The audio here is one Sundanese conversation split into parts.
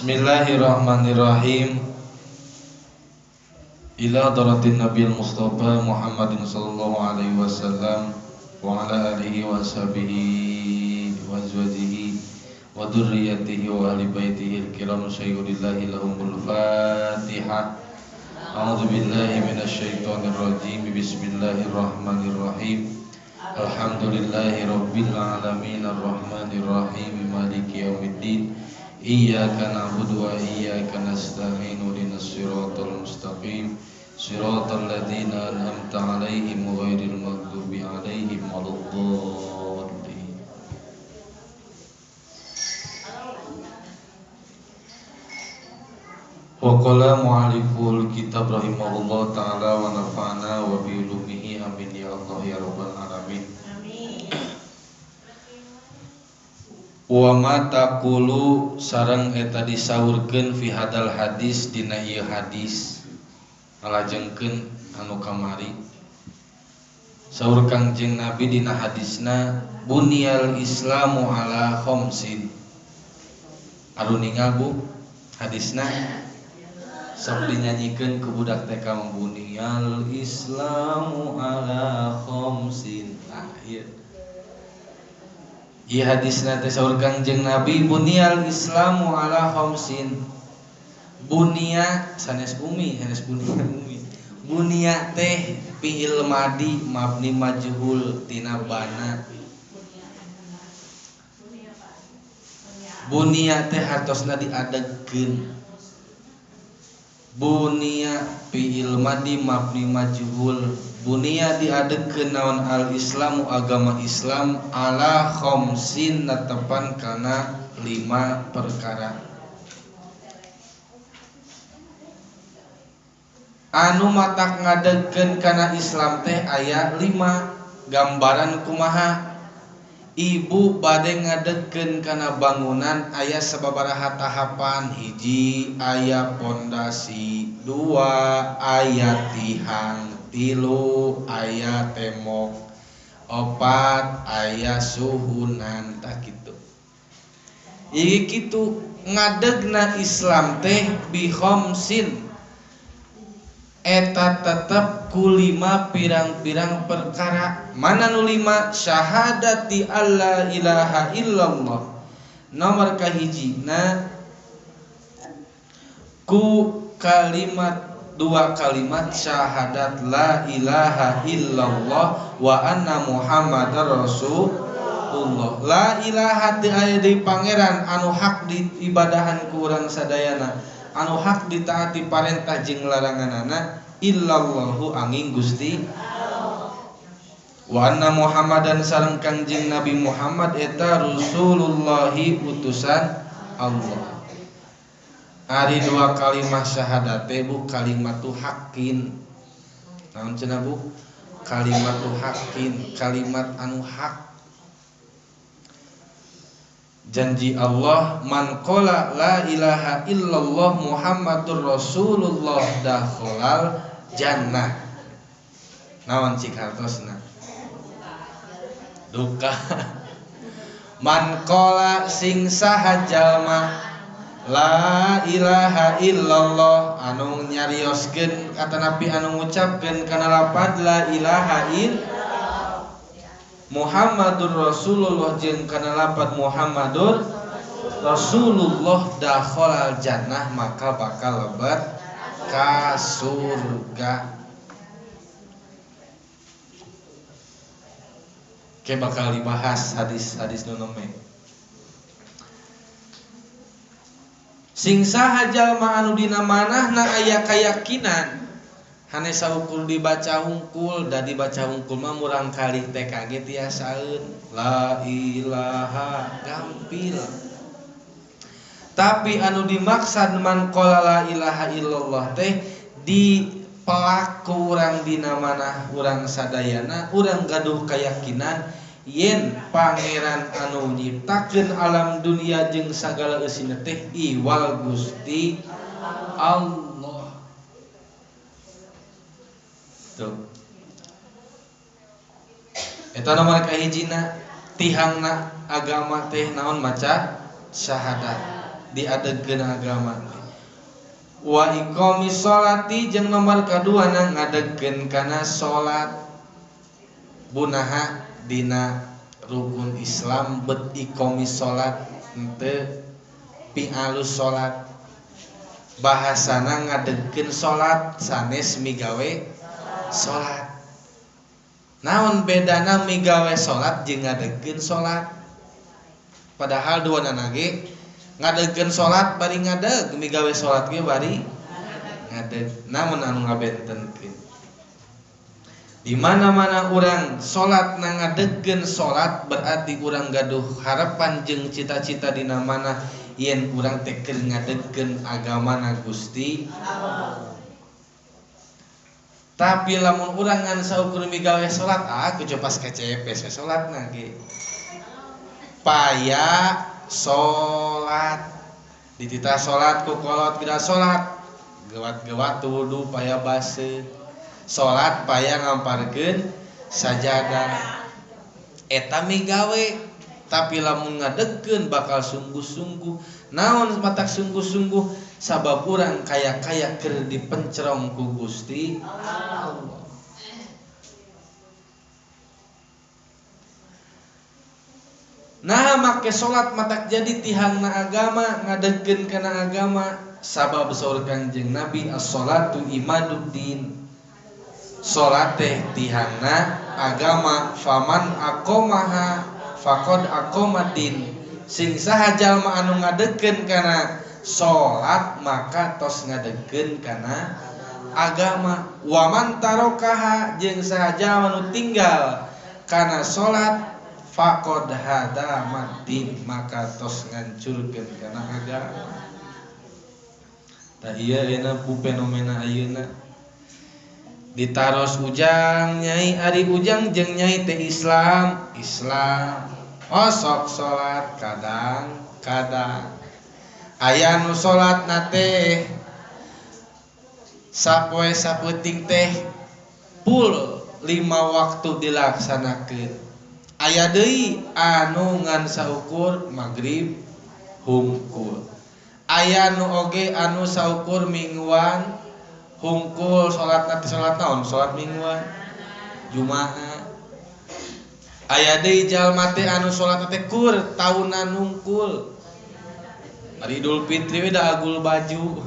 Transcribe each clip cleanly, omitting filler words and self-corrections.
Bismillahirrahmanirrahim. Ila daratin Nabil Mustafa Muhammadin sallallahu alaihi wasallam wa ala alihi wa sahbihi wa azwajihi wa dzurriyyatihi wa ahli baitihi al-kiram sayyidillah lahumul Fatihah. A'udzu billahi minasyaitonir rajim. Bismillahirrahmanirrahim. Alhamdulillahi rabbil alamin arrahmanir rahim maliki yaumiddin. Iyyaka na'budu wa iyyaka nasta'in ihdinas siratal mustaqim siratal ladzina an'amta 'alaihim ghairil maghdubi 'alaihim waladdallin. Wa qala mu'alliful kitab rahimahullah ta'ala wa nafa'ana wa bi ulumihi amin ya Allah ya rabbal alamin. Wa ma taqulu sareng eta disaurkeun fi hadal hadis dina ieu hadis ngalajengkeun anu kamari saur Kangjeng Nabi dina hadisna bunyal islamu ala khamsin. Anu ningal Bu hadisna sok dinyanyikeun ku budak TK bunyal islamu ala khamsin. Nah ieu ieu hadisna teh saur Kangjeng Nabi bunyal islamu ala khamsin. Bunia sanes umi, sanes bunia umi. Bunia teh fi'il madi mabni majhul tina bana. Bunia teh hartosna diadegkeun. Bunia fi'il madi mabni majhul. Bunia diadegkeun naon al islamu agama Islam ala khamsin netepan kana 5 perkara. Anu matak ngadegkeun kana Islam teh aya 5 gambaran kumaha. Ibu bade ngadegkeun kana bangunan aya sababaraha tahapan. Hiji aya pondasi, 2 aya tihang, 3 aya tembok, 4 aya suhunan, tah kitu. Ieu kitu ngadegna Islam teh bi khamsin eta tetep ku 5 pirang-pirang perkara. Mana nu 5? Syahadati alla ilaha illallah. Nomor kahijina ku kalimat 2 kalimat syahadat la ilaha illallah wa anna muhammadar rasulullah. La ilaha teu aya deui pangeran anu hak diibadahan ku urang sadayana, anu hak ditaati parentah jeung laranganana illallahu angin Gusti wa anna muhammadan sareng Kangjeng Nabi Muhammad eta rasulullahi utusan Allah. Ari 2 kalimat syahadat teh Bu kalimatu haqqin. Naon cenah Bu? Kalimatu haqqin, kalimat anu hak. Janji Allah man qala la ilaha illallah Muhammadur Rasulullah dakhalal jannah. Naon cik hartosna? Duka. Man qala sing saha jalma la ilaha illallah anu nyarioskeun atanapi anu ngucapkeun kana lapad la ilaha illallah Muhammadur Rasulullah jeung kana lapad Muhammadur Rasulullah dakhalal jannah maka bakal lebet ka surga. Ke bakal dibahas hadis-hadis nu nome. Sing saha jalma anu dina manahna aya kayakinan hanes saukur dibaca hungkul, da dibaca hungkul mah murang kalih TKG tiasaeun la ilaha gampil. Tapi anu dimaksad man qala la ilaha illallah teh di pelaku urang dina manah urang sadayana urang gaduh kayakinan yen pangeran anu nyiptakeun alam dunia jeung sagala eusina teh iwal Gusti Allah. Tuh. Eta nomor kahijina tihangna agama teh naon maca syahadat. Diadegkeun agama teh. Wa iqamis sholati jeung nomor kaduana ngadegkeun kana salat. Bunaha dina rukun Islam bet iqamis salat henteu pialus salat. Bahasana ngadegkeun salat sanes migawe salat. Naon bedana migawe salat jeung ngadegkeun salat? Padahal duanana ge ngadegkeun salat bari ngadeg, migawe salat ge bari ngadeg. Namun anu ngabentenkeun di mana-mana urang salat na ngadegkeun salat berarti urang gaduh harapan jeung cita-cita dina mana yen urang teh keur ngadegkeun agamana Gusti Allah. Tapi lamun urang ngan saukur migawe salat, ah kudu pas kecepe salatna ge. Paya salat dititah salat ku kolot geura salat, gewat-gewat wudu paya baseuh. Salat paya ngamparkeun sajadah. Eta migawe, tapi lamun ngadegkeun bakal sungguh-sungguh. Naon matak sungguh-sungguh? Sabab urang kaya-kaya keur dipencerong ku Gusti Allah. Nah make salat matak jadi tihangna agama, ngadegkeun kana agama. Sabab saur Kangjeng Nabi as-salatu imaduddin. Salat teh tihangna agama, faman aqamaha faqad aqamaddin. Sing saha jalma anu ngadegkeun kana salat maka tos ngadegkeun kana agama. Waman tarokaha jeung saha jalma nu tinggal kana salat faqad hadamaddin maka tos ngancurkeun kana agama. Tah ieu ayeuna ku fenomena ayeuna ditaros Ujang nyai ari Ujang jeung nyai teh Islam Islam oh sok salat kadang-kadang aya nu salatna teh sapoe sapeuting teh full 5 waktu dilaksanakeun. Aya deui anu ngan saukur magrib hungkul. Aya nu oge anu saukur mingguan hungkul salatna teh salat naon? Salat mingguan, Jumaah. Aya deui jalma teh anu salatna teh kur taunan hungkul. Ari Idul Fitri we da agul baju.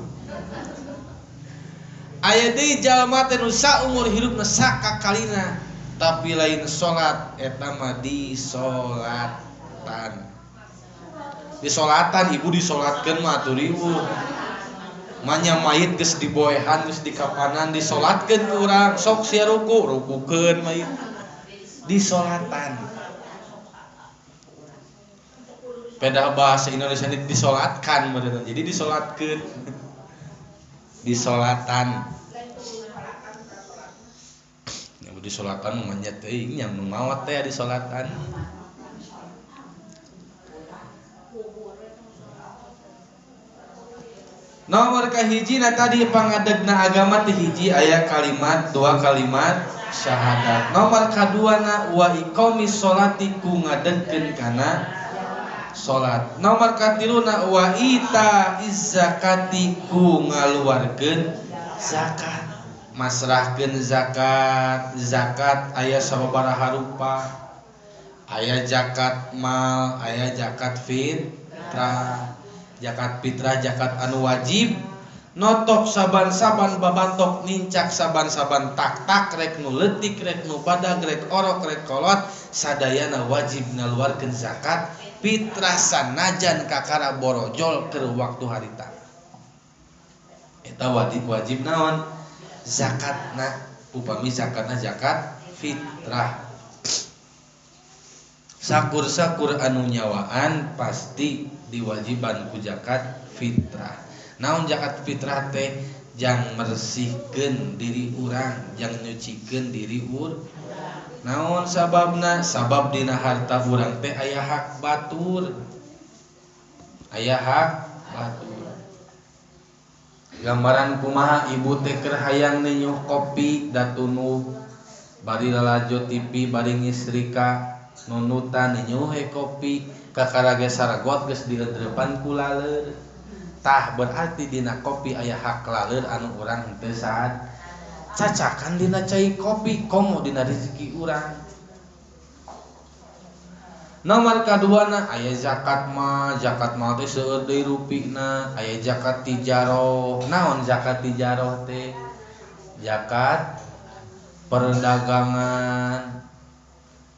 Aya deui jalma teh nu saumur hirupna sakakalina tapi lain salat eta mah disolatan. Disolatan ibu disolatkeun mah atuh riweuh. Manya mayit geus diboehan geus dikapanan disolatkeun ku urang sok sia ruku rukukeun mayit disolatan. Pedah bahasa Indonesia ini disolatkan bener jadi disolatkeun disolatan. Ya disolatan mah nya teuing nya nu maot teh disolatan. Nomor kahiji na tadi pangadegna agama teh hiji aya kalimat dua kalimat syahadat. Nomor kaduana wa iqamis sholati ku ngadegkeun kana salat. Nomor katiluna wa ita izzakati ku ngaluarkeun zakat. Masrahkeun zakat. Zakat aya sababaraha rupa. Aya zakat mal, aya zakat fitrah. Zakat fitrah zakat anu wajib notok saban-saban babantok nincak saban-saban tak-tak rek nu leutik rek nu badag rek orok rek kolot sadayana wajib ngaluarkeun zakat fitrah sanajan kakara borojol keur waktu harita. Eta wajib naon? Zakatna upami zakatna zakat fitrah. Sakur-sakur anu nyawaan pasti diwajiban ku zakat fitrah. Naon zakat fitrah teh? Jang mersihkeun diri urang, jang nyucikeun diri urang. Naon sababna? Sabab dina harta urang teh aya hak batur. Aya hak batur. Gambaran kumaha ibu teh keur hayang ninyuh kopi datunuh bari lalajo TV bari ngistrika nunutan ninyuh he kopi kakara ge saragot geus dileudreupan ku laleur. Tah berarti dina kopi aya hak laleur anu urang teu saat. Cacakan dina cai kopi komo dina rezeki urang. Nomor kaduana aya zakat mah, zakat mah teh seueur deui rupina, aya zakat tijaroh. Naon zakat tijaroh teh? Zakat perdagangan,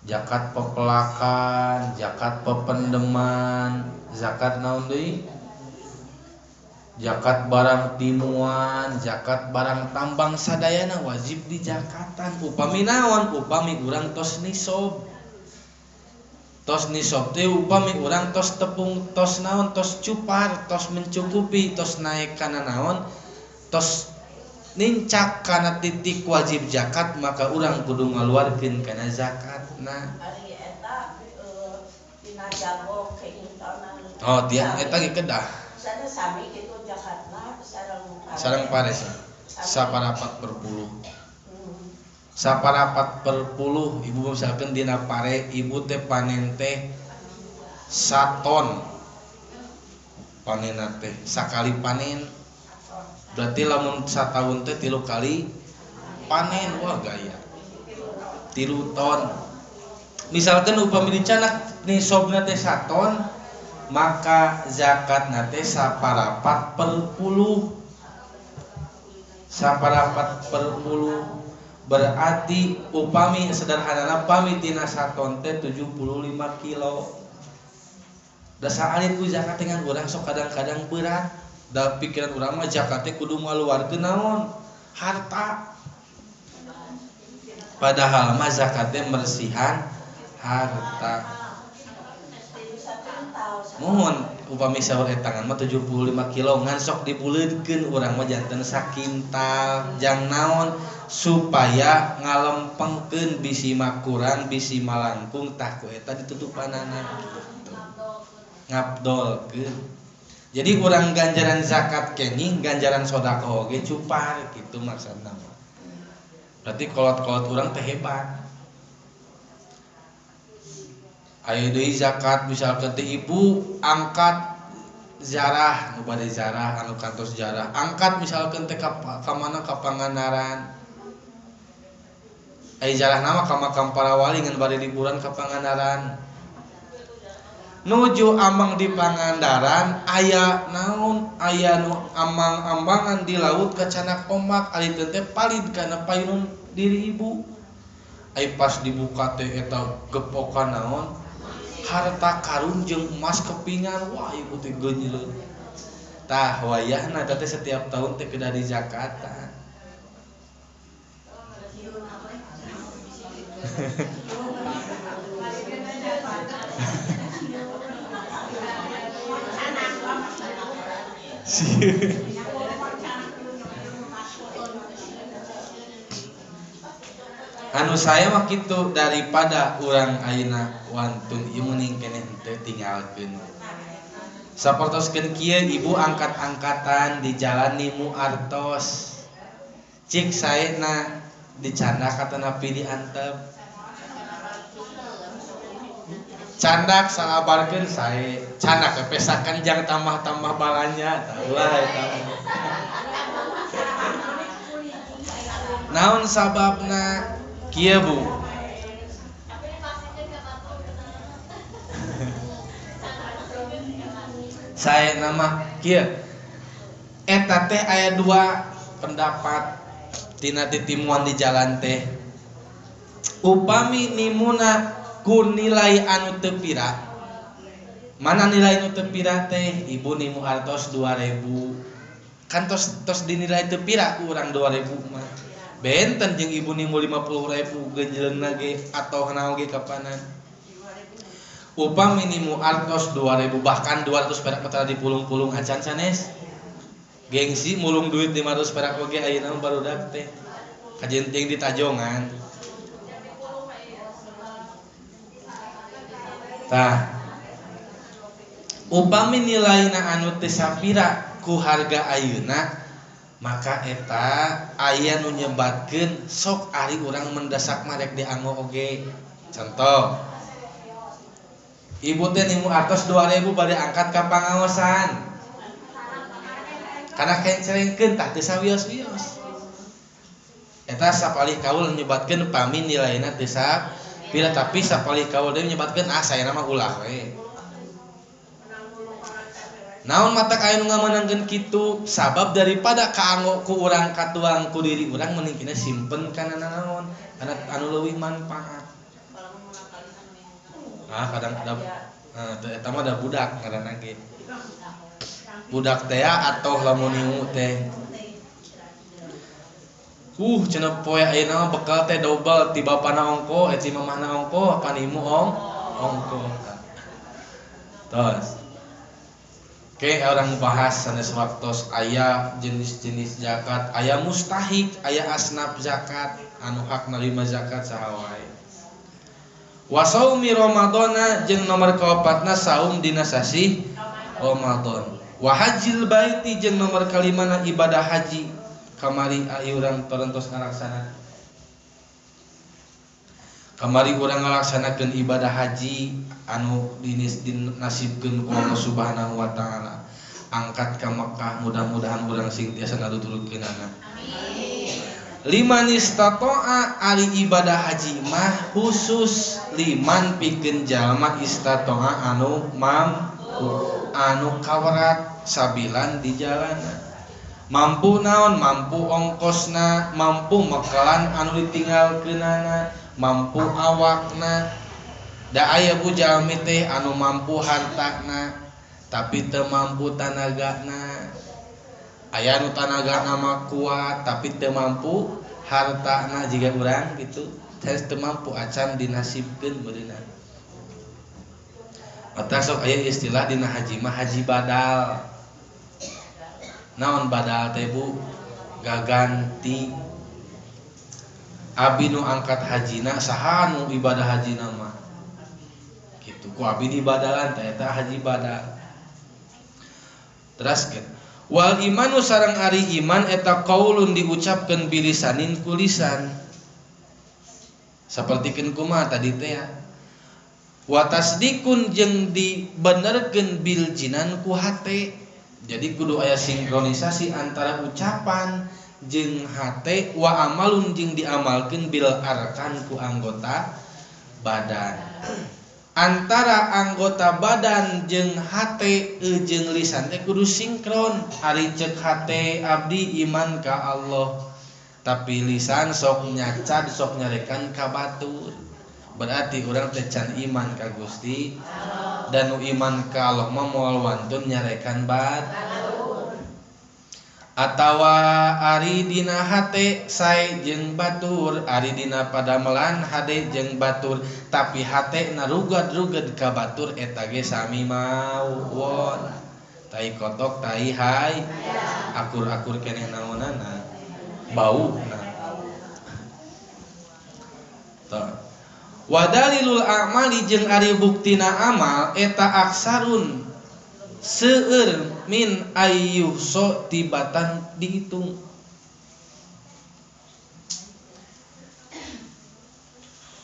zakat pepelakan, zakat pependeman, zakat naon deui? Zakat barang timuan, zakat barang tambang sadayana wajib dijakatan. Upami naon? Upami urang tos nisob. Tos nisob teh upami urang tos tepung, tos naon, tos cupar, tos mencukupi, tos naik kana naon, tos nincak kana titik wajib zakat, maka urang kudu ngaluarkeun kana zakatna. Oh, dia eta ge kedah. Sareng pare 1/4 per 10. 1/4 per 10 ibu misalkan dina pare ibu teh panen teh 1 ton panenna teh sakali panen berarti lamun sataun teh 3 kali panen, wah gaya 3 ton. Misalkan upami dicanak nisobna teh 1 ton maka zakatna teh 1/4 per 10. 1/4 per 10 berarti upami sederhana pami tina 1 ton teh 75 kilo. Dasar alit ku zakat dengan urang sok kadang-kadang berat. Da pikiran urang mah zakat teh kudu ngaluarkeun naon? Harta. Padahal mah zakat teh mersihan harta. Mohon upami saur etangan mah 75 kilo ngan sok dibuleudkeun urang mah janten sakintal jang naon supaya ngalempengkeun bisi mah kurang bisi mah langkung tah ku eta ditutupanana gitu. Ngabdolkeun. Jadi urang ganjaran zakat kenging ganjaran sedekah oge cupar gitu maksudna mah. Berarti kolot-kolot urang teh hebat. Aya deui zakat misalkan teh ibu angkat zarah nu bade zarah anu kantos zarah angkat misalkan teh ka mana ka Pangandaran. Aya zarah nama ka makam para wali ngan bade liburan ka Pangandaran. Nuju amang di Pangandaran aya naon aya nu amang-amangan di laut kacanak ombak ari teh palid kana payun diri ibu. Ai pas dibuka teh eta gepokan naon harta karun jeung emas kepingan, wah ibu teh geunyeun. Tah wayahna teh setiap tahun teh kedah di zakatan. Anu saya mah kitu daripada urang ayeuna wantun ieu meuning keneh teu tinggalkeun. Sapertoskeun kieu ibu angkat-angkatan di jalan nimu artos. Cik saena dicandak atanapi diantep. Candak salabarkeun sae, candak pesakan jang tambah-tambah balanya, tah ulah eta. Naon sababna? Kieu Bu. Saya nama kieu. Eta teh aya dua pendapat tina titimuan di jalan teh. Upami nimuna ku nilai anu teu pira. Mana nilai nu teu pira teh? Ibu nimu artos 2000. Kan tos tos dinilai teu pira ku urang 2000 mah. Benten jeung ibu nimu 50.000 genjeleungna ge atau naon ge kapanan. Upami nimu artos 2000 bahkan 200 perak petara dipulung-pulung acan sanes. Gengsi mulung duit 500 perak oge ayeuna mah barudak teh. Kajenting di tajongan. Tah. Upami nilaina anu teu sapira ku harga ayeuna maka eta aya nu nyebatkeun sok ari urang mendesak mah rek dianggo oge. Contoh ibu teh nimu atos 2000 bade angkat ka pangaosan. Kana kencerengkeun tah teu sawios-wios. Eta sapalih kaul nyebatkeun pami nilaina teu sapira tapi sapalih kaul deui nyebatkeun ah saena mah ulah we. Naon matak aya nu ngameunangkeun kitu sabab daripada kaanggo ku urang katuang ku diri urang mending kina simpen kana nanaon kana anu leuwih manfaat. Ah kadang eta mah da budak ngaranna ge. Budak teh atau lamun niu teh. Cenah poe ayeuna mah bekal teh dobel ti bapana ongko, ti mamahna ongko, panimu ongko. Tos. Oke, orang bahas sanes waktos aya jenis-jenis zakat, aya mustahik, aya asnaf zakat, anu hak narima zakat saha wae. Wa saumi Ramadhana jeung nomor kaopatna saum dina sasih Ramadan. Wa hajjil baiti jeung nomor kalimana ibadah haji kamari urang parantos ngalaksana. Kamari urang ngalaksanakeun ibadah haji anu dinasibkeun ku Allah Subhanahu wa taala. Angkat ka Mekah mudah-mudahan urang sing tiasa ngaluturkeunana. Amin. Liman istata'a ari ibadah haji mah khusus liman pikeun jalma istata'a anu mampu anu kawerat sabilan di jalana. Mampu naon? Mampu ongkosna, mampu mekalan anu ditinggalkeunana, mampu awakna. Da aya bu jalmi teh anu mampu hartana tapi teu mampu tanagana. Aya nu tanagana mah kuat tapi teu mampu hartana jiga urang gitu. Teh teu mampu acan dinasibkeun meureunna. Mata sok aya istilah dina haji mah haji badal. Naon badal teh bu? Gaganti. Abi nu angkat hajina saha nu ibadah hajina mah? Gitu. Ku abi dibadalan teh eta haji badal. Teraskeun. Wal imanu sareng ari iman eta qaulun diucapkeun bilisanin ku lisan. Sapertikeun kumaha tadi teh ya. Wa tasdikun jeung dibenerkeun bil jinan ku hate. Jadi kudu aya sinkronisasi antara ucapan jeung hate wa amalun jeung diamalkeun bil arkan ku anggota badan. Antara anggota badan jeung hate jeung lisan teh kudu sinkron. Ari ceuk hate abdi iman ka Allah, tapi lisan sok nyacad sok nyarekan ka batur. Berarti urang teh can iman ka Gusti dan nu iman ka Allah mah moal wantun nyarekan bat. Atawa ari dina hate sae jeung batur, ari dina padamelan hade jeung batur, tapi hate narugad-rugad ka batur eta ge sami mawon. Tai kotok tai hai, akur-akur keneh naonana, bauna. Tah. Wa dalilul a'mali jeung ari buktina amal eta aksarun seueur min ayyuhso tibatan dihitung.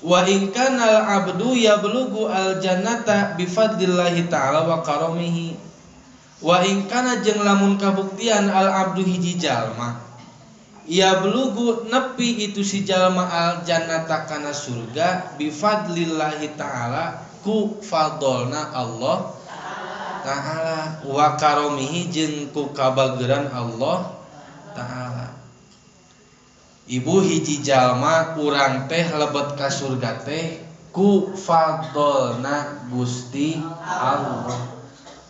Wa in kanal abdu yablugu al jannata bi fadlillahi ta'ala wa karamihi. Wa in kana jeung lamun kabuktian al abdu hiji jalma yablugu nepi itu si jalma al jannata kana surga bi fadlillahi ta'ala ku fadolna Allah ta'ala wa karomihi jeung ku kabageran Allah ta'ala. Ibu hiji jalma urang teh lebet ka surga teh ku fadolna Gusti Allah.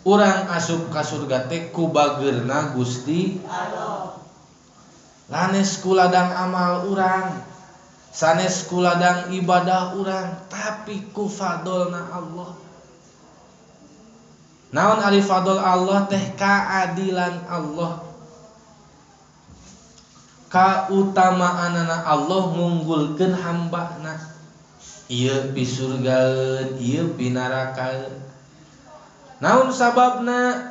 Urang asup ka surga teh ku bageurna Gusti Allah. Lanes ku ladang amal urang, sanes ku ladang ibadah urang, tapi ku fadolna Allah. Naon ari fadol Allah teh keadilan Allah, kautamaanana Allah ngunggulkeun hambana. Ieu pisurgaeun, ieu pinarakaeun. Naon sababna?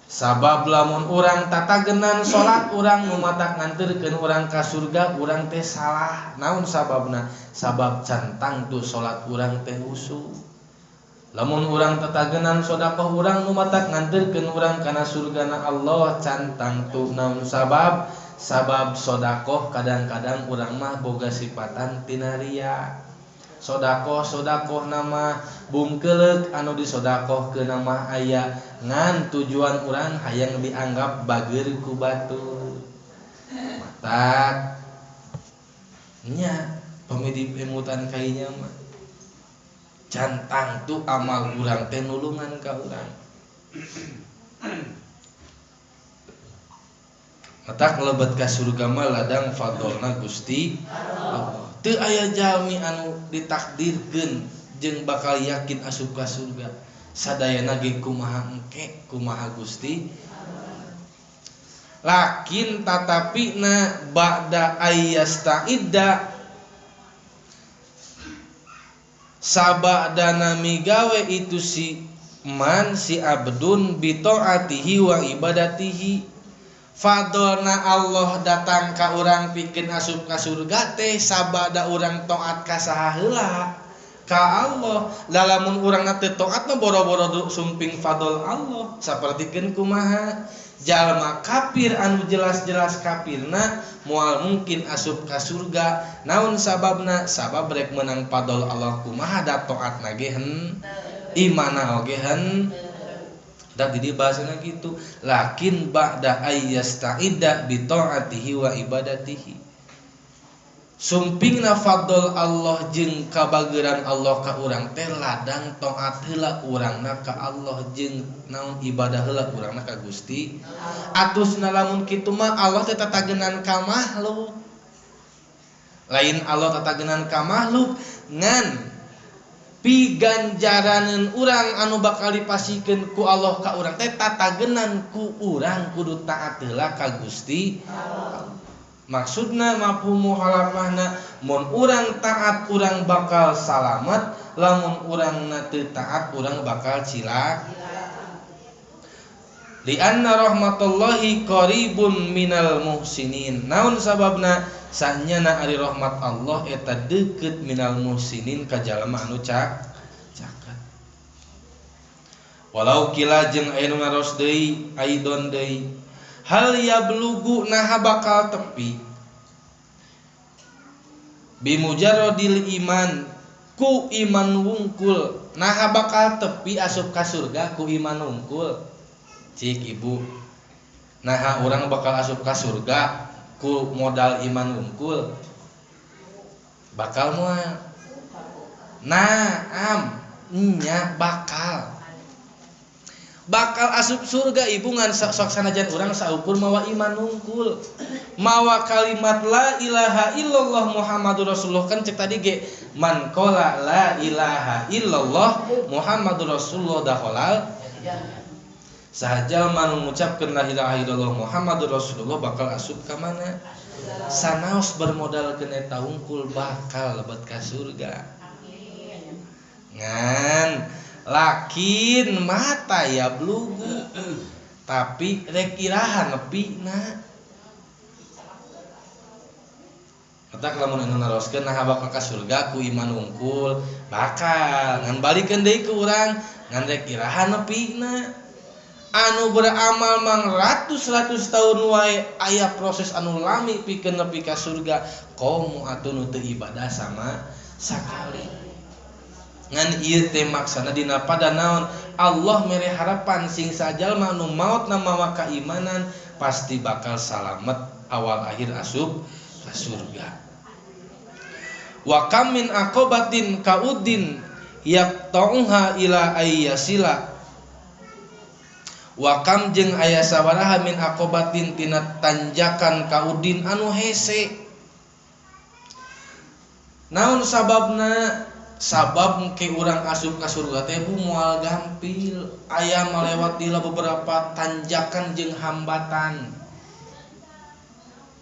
Sabab lamun urang tatagenan salat urang nu matak nganterkeun urang ka surga urang teh salah. Naon sababna? Sabab can tangtu salat urang teh husu. Lamun urang tatagenan sedekah urang nu matak nganterkeun urang kana surgana Allah can tangtu naon sabab sabab sedekah kadang-kadang urang mah boga sifatan tina ria. Sedekah-sedekah nama bungkeuleuk anu disodakohkeun mah aya ngan tujuan urang hayang dianggap bager ku batur. Matak nya pamidi emutan kainya mah can tangtu amal urang teh nulungan ka urang. Matak lebet ka surga mah ladang fadolna Gusti Allah. Teu aya jalmi anu ditakdirkeun jeung bakal yakin asup ka surga. Sadayana ge kumaha engke kumaha Gusti. Lakin tatapina ba'da ayyasta'idda sabadana migawe itu si man si abdun bi taatihi wa ibadatihi. Fadolna Allah datang ka urang pikeun asup ka surga teh sabada urang taat ka saha heula ka Allah. Lamun urangna teu taat mah boro-boro sumping fadol Allah. Sapertikeun kumaha jalma kafir anu jelas-jelas kafirna moal mungkin asup ka surga. Naon sababna? Sabab rek meunang fadol Allah kumaha da taatna ge hen imana oge hen. Da di bahasana gitu. Lakin ba'da ayyasta'idda bi ta'atihi wa ibadatihi. Sumpingna fadl Allah jeung kabageran Allah ka urang teh ladang taat heula urangna ka Allah jeung naon ibadah heula urangna ka Gusti. Atusna lamun kitu mah Allah teh tatagenan ka makhluk. Lain Allah tatagenan ka makhluk ngan piganjaraneun urang anu bakal dipasikeun ku Allah ka urang teh tatagenan ku urang kudu taat heula ka Gusti. Maksudna mafhum mukhalafahna mun urang taat urang bakal salamet, lamun urangna teu taat urang bakal cilaka. Li anna rahmatullahi qaribun minal muhsinin. Naon sababna? Sanyana ari rahmat Allah eta deukeut minal muhsinin ka jalma anu caket. Walau kila jeung aya nu ngaros deui aidon deui hal yablugu naha bakal tepi bimujarrodil iman ku iman wungkul. Naha bakal tepi asup ka surga ku iman wungkul. Cik ibu, naha urang bakal asup ka surga ku modal iman wungkul? Bakal moal? Naam, nya bakal. Bakal asup surga ibu ngan sok sanajan urang saukur mawa iman wungkul. Mawa kalimat la ilaha illallah Muhammadur Rasulullah kan cek tadi ge man qala la ilaha illallah Muhammadur Rasulullah dakhalal. Sahaja man mengucapkan la ilaha illallah Muhammadur Rasulullah bakal asup ka mana? Sanaos bermodal kana eta wungkul bakal lebet ka surga. Ngan lakin mata ya blugu tapi rek iraha nepina. Matak lamun anu naroskeun naha bakal ka surga ku iman wungkul bakal ngan balikeun deui ku urang ngan rek iraha nepina. Anu beramal mang ratus-ratus tahun wae aya proses anu lami pikeun nepi ka surga komo atuh nu teu ibadah sama sakali. Ngan ieu teh maksana dina pada naon Allah mere harapan sing sajalma anu maotna mawa kaimanan pasti bakal salamet awal akhir asup ka surga. Wa kam min aqabatin kaudin yaqta'uha ila ayyasila. Wakam jeung aya sabaraha min aqabatin tina tanjakan kaudin anu hese. Naon sababna? Sabab ke urang asup ka surga teh bu moal gampil, aya malewati beberapa tanjakan jeung hambatan.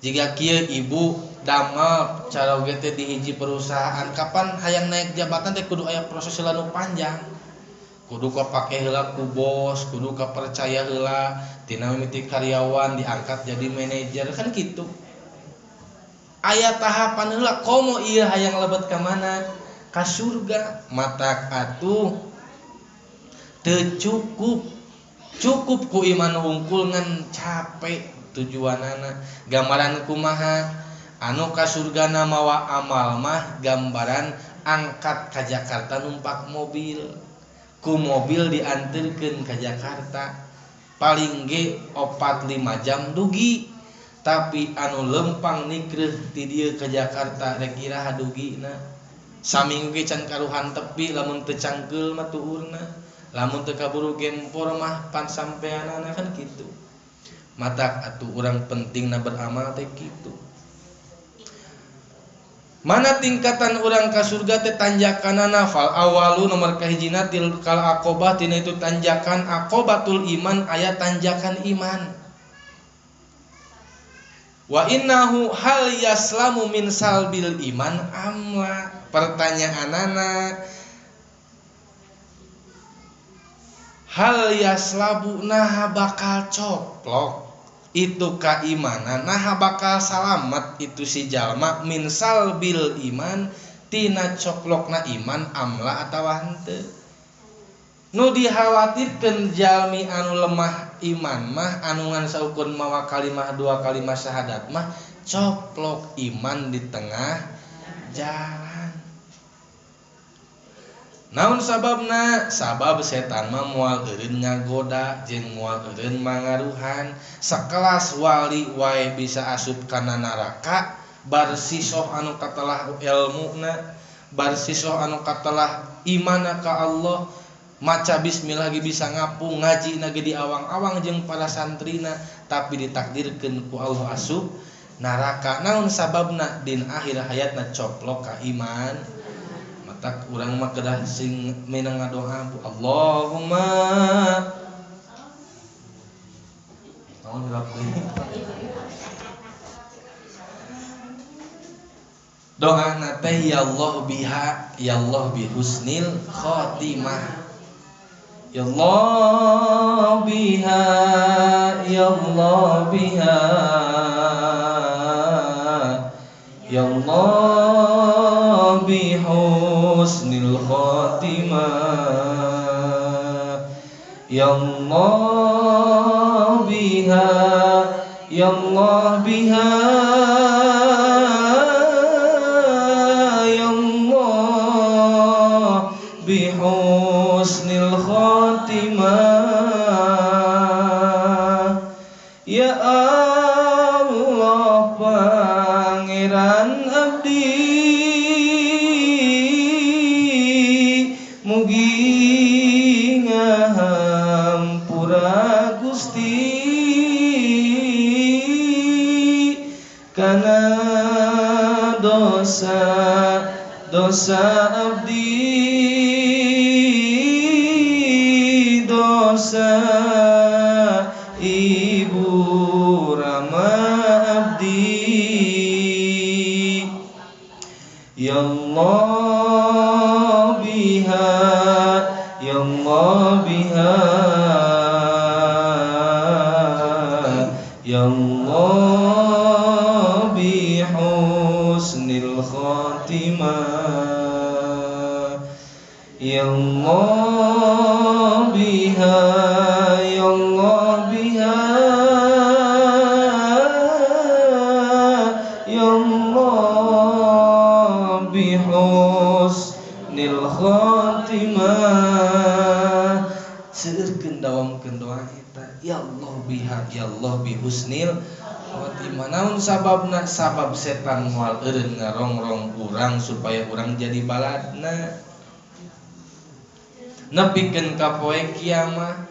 Jika kieu ibu damel caroge teh di hiji perusahaan, kapan hayang naik jabatan teh kudu aya proses heula nu panjang. Kudu kapake heula ku bos, kudu kapercaya heula, tina mimiti karyawan diangkat jadi manajer kan kitu. Aya tahapan heula komo ieu hayang lebet ka mana? Ka surga. Matak atuh Teu cukup. Cukup ku iman hungkul ngan capek tujuanana. Gambaran kumaha? Anu ka surgana mawa amal mah gambaran angkat ka Jakarta numpak mobil. Ku mobil dianterkeun ka Jakarta. Paling ge 4-5 jam dugi. Tapi anu lempang nikreuh ti dieu ka Jakarta rek iraha dugina. Saminggu ge can karuhan tepi lamun teu cangkeul mah tuurna. Lamun teu kaburu gempor mah pan sampeanana kan kitu. Matak atuh urang pentingna beramal teh kitu. Mana tingkatan urang ka surga teh tanjakanana fal awalu nomor kahijina tilkal aqobah tina itu tanjakan aqobatul iman aya tanjakan iman. Wa innahu hal yaslamu min salbil iman amla. Pertanyaanana hal yaslabu naha bakal coplok itu keimanan, naha bakal salamat itu si jalma min salbil iman tina coplokna iman amla atawa henteu. Nu dikhawatirkeun jalmi anu lemah iman mah anu ngan saukur mawa kalimah dua kalimah syahadat mah coplok iman di tengah jalan. Naon sababna? Sabab setan mah moal eureun ngagoda jeung moal eureun mangaruhan. Sakelas wali wae bisa asup kana neraka barsisoh anu katelah ilmuna, barsisoh anu katelah imana ka Allah. Maca bismillah ge bisa ngapung, ngaji na ge di awang-awang jeung para santrina, tapi ditakdirkeun ku Allah asup neraka. Naon sababna? Din akhir hayatna coplok ka iman. Matak urang mah kedah sing menang ngadoa, Allahumma naon hilap deui. Doa teh ya Allah biha, ya Allah bi husnil khatimah. Ya Allah biha, ya Allah biha, ya Allah bi husnil khatimah, ya Allah biha, ya Allah biha, ya Allah bi husnil khatimah. Ya Allah Pangeran abdi, mugi ngahampura Gusti kana dosa dosa abdi, dosa ibu rama abdi. Ya Allah biha, ya Allah biha, ya Allah bi husnil khatimah, ya Allah biha, ya Allah biha, ya Allah bi husnil khatimah. Seueurkeun dawamkeun doa eta, ya Allah biha, ya Allah bi husnil khatimah. Naon sababna? Sabab setan moal eureun ngarongrong urang supaya urang jadi baladna nepikeun ka poe kiamat.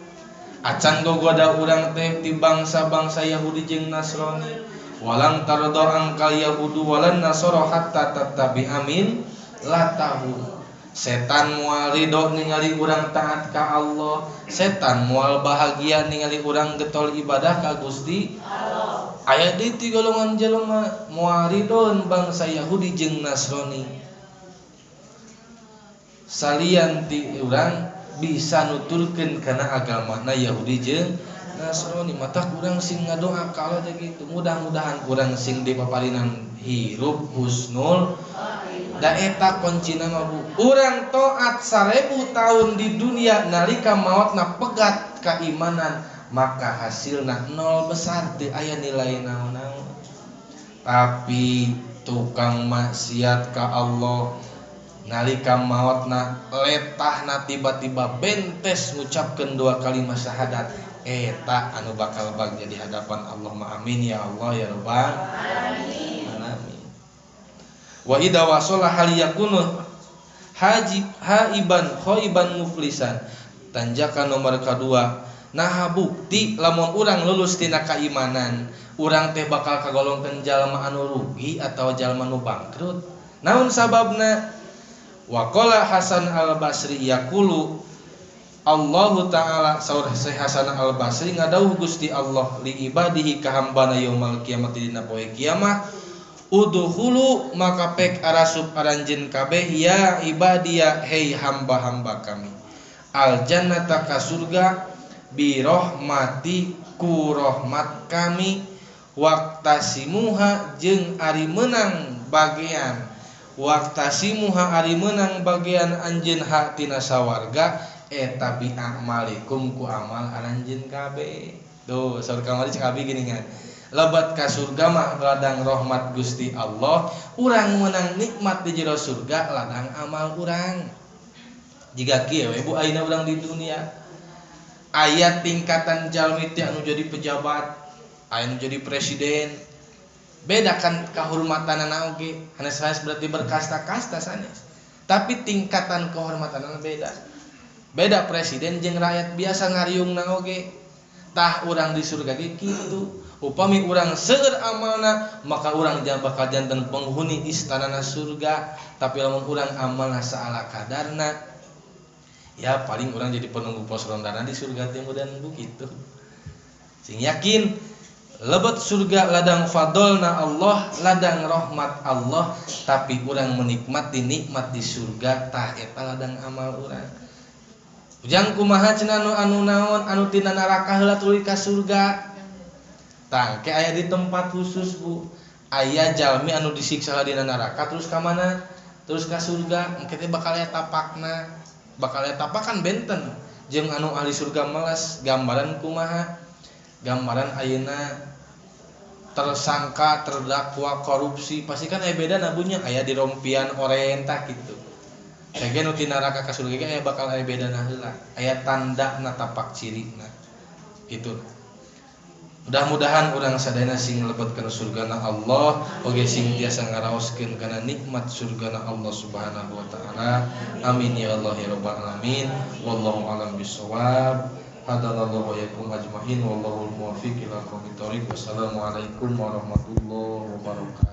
Acan gogoda urang teh ti bangsa-bangsa Yahudi jeung Nasrani. Walang tardo angkal Yahudu walan Nasara hatta tattabi amin latahu. Setan moal ridho ningali urang taat ka Allah. Setan moal bahagia ningali urang getol ibadah ka Gusti Allah. Aya deui ti golongan jelema moal ridho bangsa Yahudi jeung Nasrani. Salian ti urang bisa nuturkeun kana agamana Yahudi jeung Nasrani. Mata urang sing ngadoa ka Allah teh kitu. Mudah-mudahan urang sing dipaparinan hirup husnul. Da eta kuncina mah Bu. Urang taat 1000 tahun di dunia nalika maotna pegat keimanan, maka hasilna nol besar teu aya nilai naon-naon. Tapi tukang maksiat ka Allah nalika maotna letahna tiba-tiba bentes ngucapkeun dua kalimat syahadat, eta anu bakal bagja di hadapan Allah mah. Amin ya Allah ya rabbal alamin. Wa idza wasala hal yakunu haji haiban khaiban muflisan. Tanjakan nomor kedua, nah bukti lamun urang lulus tina keimanan, urang teh bakal kagolongkeun jalma anu rugi atau jalma nu bangkrut. Naon sababna? Wa qala Hasan Al-Basri yaqulu Allahu ta'ala, saur Syekh Hasan Al-Basri ngadawuh Gusti Allah li ibadihi ka hambana yaumal kiamat dina poe kiamat, udkhulu maka pek arasup aranjeun kabeh ya ibadiya hei hamba-hamba kami, al jannata ka surga bi rahmati ku rahmat kami, waqtasimuha jeung ari meunang bagian, waqtasimuha ari meunang bagian anjeun hak tina sawarga eta bi amalikum ku amal aranjeun kabeh. Tuh saur kamari cek abi geuningan, lebat ka surga mah ladang rahmat Gusti Allah, urang meunang nikmat di jero surga ladang amal urang. Jiga kieu we Bu ayeuna urang di dunia aya tingkatan jalmi teh anu jadi pejabat, aya anu jadi presiden, beda kan kahormatanana oge, sanes berarti berkasta-kasta sanes, tapi tingkatan kehormatanana beda. Beda presiden jeung rakyat biasa ngariungna oge. Tah urang di surga ge kitu. Upami urang seueur amalna maka urang bakal janten penghuni istanana surga, tapi lamun urang amalna saala kadarna ya paling urang jadi penunggu pos rondana di surga teh mudah begitu. Sing yakin lebet surga ladang fadolna Allah, ladang rahmat Allah, tapi urang menikmati nikmat di surga tah eta ladang amal urang. Ujang kumaha cenah anu naon anu tina neraka heula tuluy ka surga. Tangke aya di tempat khusus Bu. Aya jalmi anu disiksa dina neraka terus ka mana? Terus ka surga. Engke teh bakal aya tapakna. Bakal aya tapakan benten jeung anu ahli surga melas. Gambaran kumaha? Gambaran ayeuna tersangka terdakwa korupsi pasti kan aya beda nabunya, aya di rompian oren tah kitu. Tege nu ti neraka ka surga ge aya bakal aya bedana heula. Aya tandana tapak cirina. Gitu. Mudah-mudahan urang sadayana sing lebetkeun surgana Allah, oge sing tiasa ngaraoskeun kana nikmat surgana Allah Subhanahu wa taala. Amin ya Allah ya rabbal alamin. Wallahu alam bissawab. Hadanallahu wa iyyakum ajmain wallahu muwaffiq ila aqwamit thoriq. Wassalamualaikum warahmatullahi wabarakatuh.